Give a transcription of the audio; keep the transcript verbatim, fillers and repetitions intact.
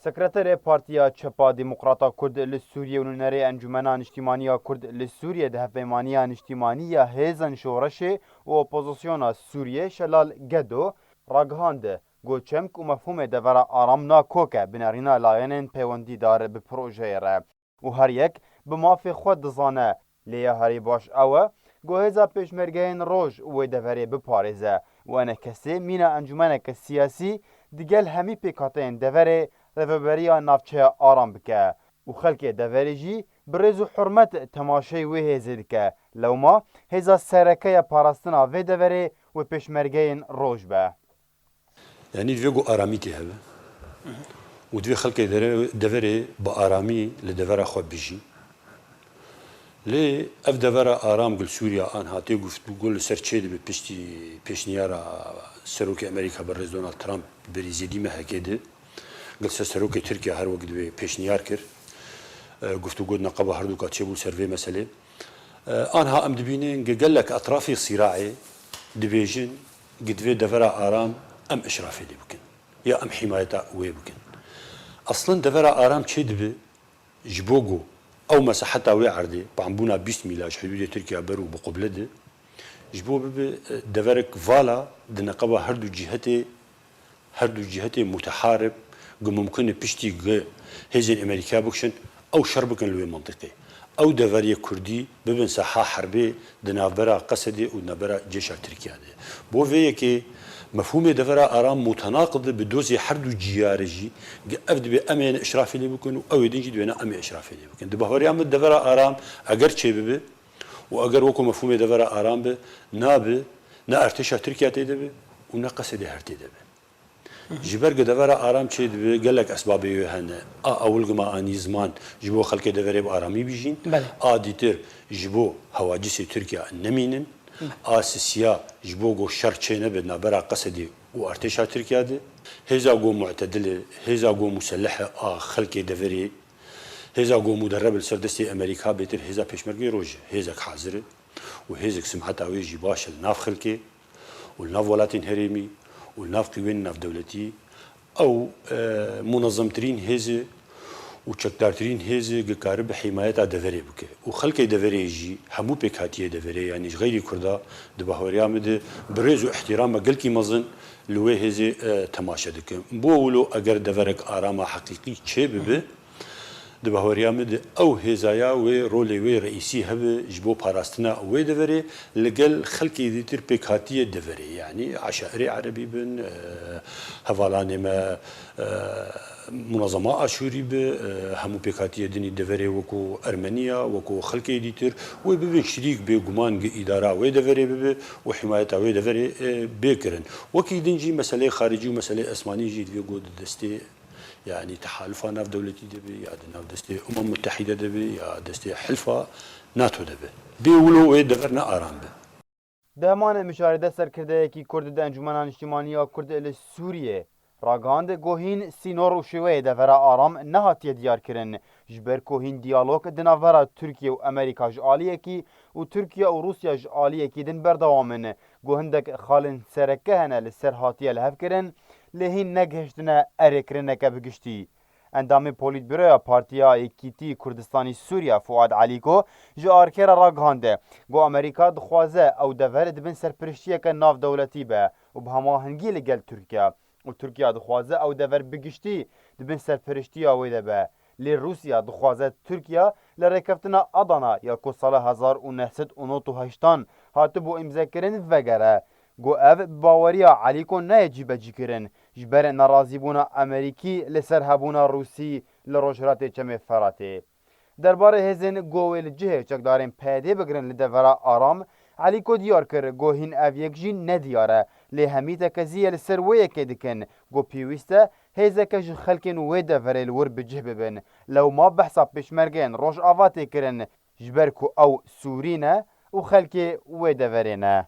Sekreterê Partiya Çepa Demokrata Kurd li Sûriyê û nûnerê Encûmena Niştîmaniya Kurd li Sûriyê di Hevpeymaniya Niştîmanî ya Hêzên Şoreşê û Opozisyona Sûriyê Şelal Gedo ragihand, got çemk û mefhûmê devera aram nakoke bi nerîna layenên peywendîdar bi projeyê re û her yek bi mafê xwe dizane. Lê ya herî baş ew e ku hêza pêşmergeyên roj wê deverê biparêze û enekesê mîna encûmeneke siyasî digel hemî pêkhateyên deverê rêveberiya navçeya aram bike û xelkê deverê jî bi rêz û hurmet temaşeyê wê hêzê dike. Lewma hêza sereke ya parastina vê deverê wê pêşmergeyên roj be. Yanî divê ku aramî tê hebe û divê xelkê dere-, deverê bi aramî li devera xwe bijîn. Lê ev devera aram gil Sûriya anha tê guftûgo li ser çê dibe piştî pêşniyara Serokê Amerîka Birêz Donald Trump berî zêdî mehekê de gil ser Serokê Tirkiye her wek divê pêşniyar kir. E, guftûgo di neqeba herdûka çêbû ser vê meselê. E, anha em dibînin ge-, gelek etrafê sîraê dibêjin ge divê devera aram em işrafê lê bikin ya em hîmayeta wê bikin. Aslin devera aram çê dibe ji bo ku ew mesaheta wê erdê, panbûna bîst mîla ji hidûdê Tirkiye ber û bi quble de, ji bo bibe, e, deverek vala di neqeba her du cîhetê her du cîhetê muteharib ku mumkin e piştî ku hêzên Amerîka bikişin, ew şer bikin li wê mintiqê. Ew deverê Kurdî bibin saha herbê di navbera Qesedê û di navbera cêşa Tirkiya de. Bo vê yekê mefhûmê devera aram mutenaqid e bi dozê her du cîya re jî, ku ev dibê em ê ne işrafê lê bikin û ew ê din jî dibêne em ê işrafê lê bikin. Di bahweriya min devera aram eger çêbibe û eger wekû mefhûmê devera aram be, nabe ne artêşa Tirkiya tê de be û ne Qesedê her tê de be. Ji ber ku devera aram çê dibe, gelek esbabê wê hene. A ewil gima anî ziman ji bo xelkê deverê bi aramî bijîn. Belê. A dîtir ji bo hewacisê Tirkiya nemînin. Hı. A sisiya ji bo ku şer çê nebe nabera Qesedê û artêşa Tirkiya de. Hêza ku mu'tedil e, hêza ku muselih e a xelkê deverê, hêza ku muderreb li ser destê Amerîka bêtir hêza pêşmergê roj e. Hêzek hazir e û hêzek simeta wê jî baş e li nav xelkê. û li nav welatên herêmî û li nav qîwên navdewletî ew, e, munezemtirîn hêz e û çekdartirîn hêz e ku karibe hîmayeta deverê bike û xelkê deverê jî hemû pêkhatiyê deverê, yanî ji xeyrî Kurda di bahweriya min de bi rêz û îhtîrama gelkî mezin li wê hêzê, e, temaşe dikin. Bo wilo eger deverek arama heqîqî çêbibe, Di bahweriya min de ew hêzaya wê rolê wê reîsî hebe ji bo parastina wê deverê li gel xelkê dîtir pêkhatiye deverê, yanî eşairê erebî bin, e, hevalanê me, e, munezema aşûrî bi, e, hemû pêkhatiye dinî deverê wekû ermeniya, wekû xelkê dîtir, wê bibin şirîk bêguman gi îdara wê deverê bibe û hîmayeta wê deverê, e, bê kirin. Wekî din jî meseleyê xaricî û meseleyê esmanî jî divê got di destê Yanî tehalufa navdewletî de be ya di nav destê Umem Mutehîde de be ya destê hilfa nato de be. Bê wilo wê dever ne aram be. Dehmanê Mişarîde serkirdeyekî Kurd di Encûmena Niştîmanî ya Kurd li Sûriyê ragihand, ku hîn sînor û şêweyê devera aram nehatiye diyarkirin, ji ber ku hîn diyalog di navbera Tirkiye û Amerîka ji aliyekî û Tirkiye û Rûsya ji aliyekî din berdewam in, ku hindek xalên sereke hene li ser hatiye lihevkirin, lê hîn negihiştine erêkirineke bi giştî. Endamê Polîtbîroya Partiya Yekîtî Kurdistanî Sûriya Fuad Elîko ji ARKê re ragihandiye, got Amerîka dixwaze ew dever di bin serpiriştiyeke navdewletî be û bi hemahengî li gel Tirkiye û Tirkiye dixwaze ew dever bi giştî di bin serpiriştiya wê de be. Lê Rûsya dixwaze Tirkiye li rêkeftina Adana ya ku sala hezar û neh sed û nod û heştan hatibû îmzekirin vegere. Got ev bi baweriya Elîko nayê cîbecîkirin, ji ber nerazîbûna Amerîkî li ser hebûna Rûsî li Rojhilatê Çemê Feratê. Derbarê hêzên ku wê li cihê çekdarên PYDê bigirin li devera aram, Elîko diyar kir, got hîn ev yek jî nediyar e, lê hemî tekeziyê li ser wê yekê dikin, got pêwîst e hêzeke ji xelkên wê deverê li wir bi cih bibin. Lewma behsa pêşmergeyên Rojava tê kirin, ji ber ku ew Sûrî ne û xelkê wê deverê ne.